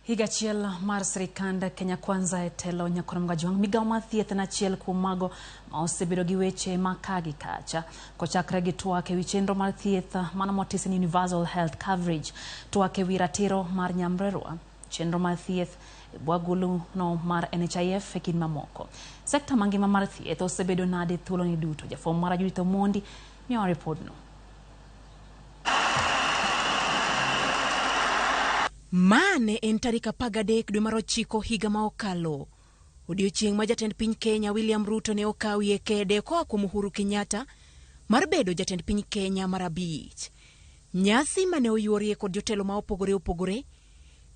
Higa achiel mar sirikand Kenya Kwanza e telo Nyakwar Mgajwang', migawo mar thieth en achiel kuom mago ma osebedo gi weche ma ka gi kacha. Kochakre gi twak ewi chenro mar thieth mano motisi ni Universal Health Coverage, twak ewi ratiro mar nyamrerwa, chenro mar thieth e bwo agulu no mar NHIF e kind mamoko. Sekta mangima mar thieth osebedo nade thuoloni duto? Jafwambo mara Judith Omondi miyowa ripodno. Ma ne en tarik 13 dwe mar ochiko higa ma okalo. Odiochieng' ma jatend piny Kenya William Ruto ne okawie kede koa kuom Uhuru Kenyatta mar bedo jatend piny Kenya mar abich. Nyasi mane oyuorie kod jotelo ma opogore opogore,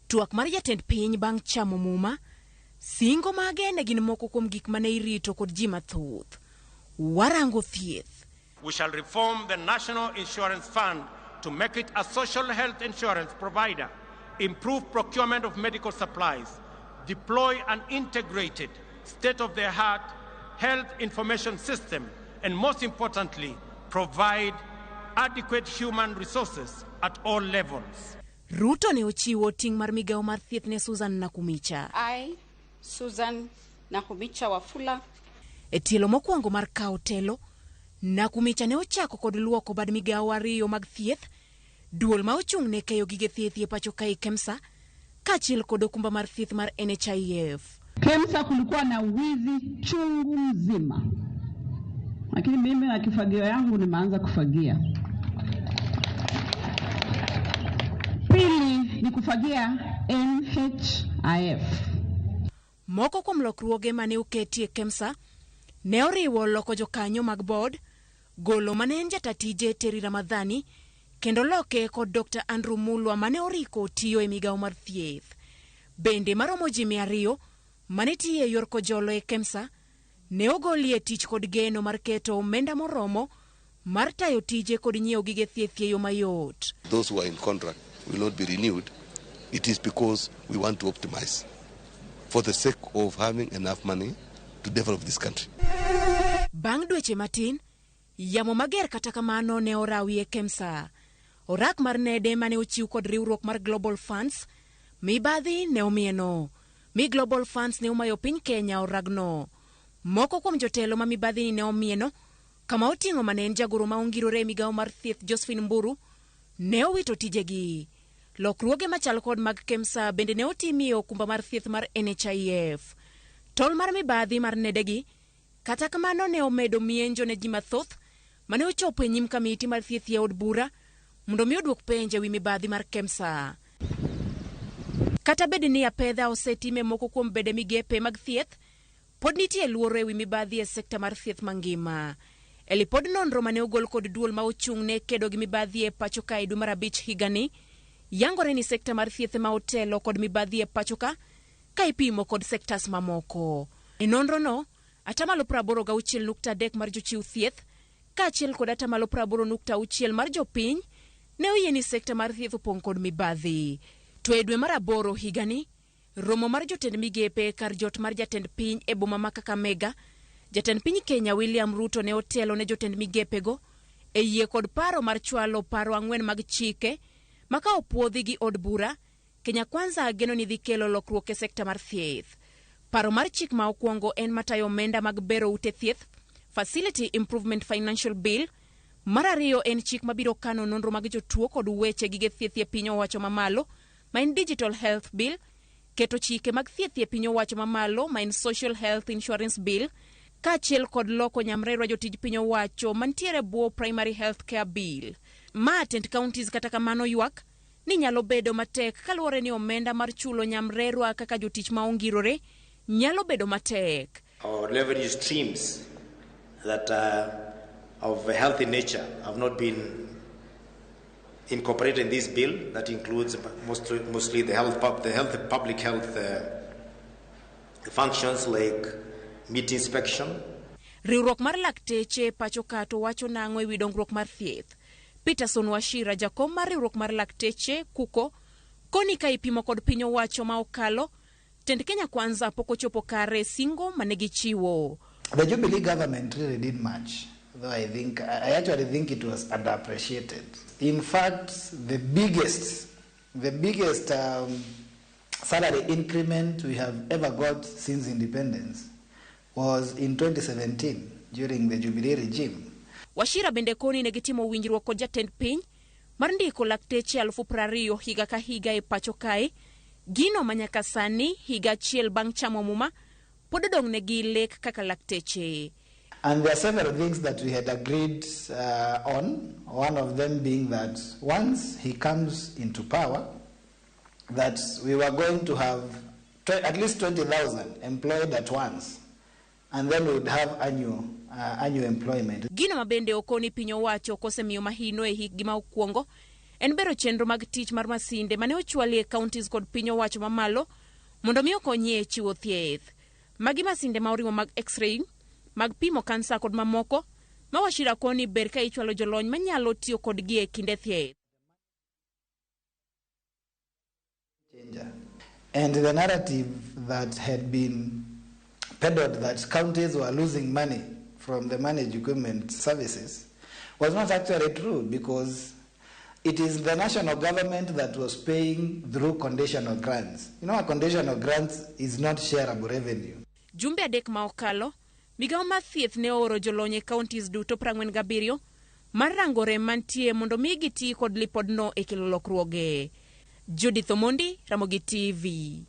twak mar jatend piny bang' chamo muma, singo mage ne gin moko kuom gik mane irito kod ji mathoth. Warango thieth. We shall reform the National Insurance Fund to make it a social health insurance provider, improve procurement of medical supplies, deploy an integrated, state-of-the-art health information system, and most importantly, provide adequate human resources at all levels. Ruto ne ochiwo ting' mar migawo mar thieth ne Susan Nakhumicha. I, Susan Nakhumicha Wafula. E tielo mokwongo mar kawo telo, Nakhumicha ne ochako kod luoko bad migawo ariyo mag thieth, duol ma ochung' ne keyo gige thieth e pacho kae KEMSA, kaachiel kod okumba mar thieth mar NHIF. KEMSA kulikuwa na wizi chungu mzima, lakini mimi na kifagio yangu nimeanza kufagia. Pili ni kufagia NHIF. Moko kuom lokruoge mane oketie KEMSA ne oriwo loko jokanyo mag board, golo mane en jata tije Terry Ramadhani, kendo loke kod Dr. Andrew Mulwa mane oriko tiyo e migawo mar thieth. Bende maromo ji 200 mane tiyo e yor kojolo e KEMSA ne ogolie tich kod geno mar keto omenda moromo mar tayo tije kod nyiewo gige thieth e yo mayot. Those who are in contract will not be renewed. It is because we want to optimize for the sake of having enough money to develop this country. Bang' dweche matin, yamo mager kata kamano ne orawi e KEMSA. Orak mar nede mane ochiw kod riwruok mar Global Funds, mibadhi ne omieno. Mi Global Funds ne omayo piny Kenya oragno. Moko kuom jotelo ma mibadhi ni ne omieno, kama oting'o mane en jagoro ma ongirore e migawo mar thieth Josephine Mburu, ne owito tijegi. Lokruoge machal kod mag KEMSA bende ne otimie okumba mar thieth mar NHIF. Tol mar mibadhi mar nedegi, kata kamano ne omedo mienjo ne ji mathoth mane ochopo e nyim kamiti mar thieth e od bura mondo mi oduok penjo ewi mibadhi mar KEMSA. Kata bed ni apedha osetim e moko kuom bede migepe mag thieth, pod nitie luoro ewi mibadhi e sekta mar thieth mangima. E lipod nonro mane ogol kod duol ma ochung' ne kedo gi mibadhi e pacho ka e dwe mar abich higani, yangore ni sekta mar thieth ema otelo kod mibadhi e pacho ka, ka ipimo kod sektas mamoko. E nonro no, atamalo 86.3 mar jochiw thieth, kaachiel kod atamalo 80.6 mar jopiny, ne oyie ni sekta mar thieth opong' kod mibadhi. To e dwe mar aboro higani, romo mar jotend migepe kar jot mar jatend piny e boma ma Kakamega, jatend piny Kenya William Ruto ne otelo ne jotend migepego e yie kod paro mar chwalo paro ang'wen mag chike ma ka opuodhi gi od bura, Kenya Kwanza geno ni dhi kelo lokruok e sekta mar thieth. Paro mar chik ma okwongo en matayo omenda mag bero ute thieth, Facility Improvement Financial Bill. Mar ariyo en chik mabiro kano nonro mag jotuo kod weche gige thieth e piny owacho mamalo, ma en Digital Health Bill, keto chike mag thieth e piny owacho mamalo ma en Social Health Insurance Bill, kaachiel kod loko nyamrerwa jotij piny owacho mantiere bwo Primary Health Care Bill. Ma tend counties kata kamano ywak ni nyalo bedo matek kaluwore ni omenda mar chulo nyamrerwa kaka jotich ma ongirore nyalo bedo matek. Our revenue streams that are of a healthy nature have not been incorporated in this bill. That includes mostly the health, public health functions like meat inspection. Riwruok mar lakteche pacho ka to wacho nang'o ewi dongruok mar thieth? Peterson Wachira, jakom mar riwruok mar lakteche KUKO, koni ka ipimo kod piny owacho ma okalo, tend Kenya Kwanza pok ochopo kare singo mane gichiwo. The Jubilee government really did much, though I actually think it was underappreciated. In fact, the biggest salary increment we have ever got since independence was in 2017 during the Jubilee regime. Wachira bende koni ne gitimo winjruok kod jatend piny mar ndiko lakteche 20,000 higa ka higa e pacho kae, gino ma nyaka sani higa achiel bang' chamo muma pod odong' negi lek kaka lakteche. And there are several things that we had agreed on, one of them being that once he comes into power, that we were going to have at least 20,000 employed at once, and then we would have annual employment. Gino ma bende okoni piny owacho kosemiyo mahino e hikgi ma okwongo en bero chenro mag tich mar masinde mane ochwali e counties kod piny owacho mamalo mondo mi okonyi e chiwo thieth. Magi masinde ma oriwo mag x-ray, mag pimo kansa kod mamoko ma Wachira koni ber ka ichwalo jolony manyalo tiyo kodgi e kinde thieth. And the narrative that had been peddled that counties were losing money from the managed equipment services was not actually true, because it is the national government that was paying through conditional grants. You know, a conditional grant is not shareable revenue. Jumbe adek ma okalo, migawo mar thieth ne ooro jolony e counties duto 47 mar rango rem mantie mondo mi giti kod lipodno e kelo lokruoge. Judith Omondi, Ramogi TV.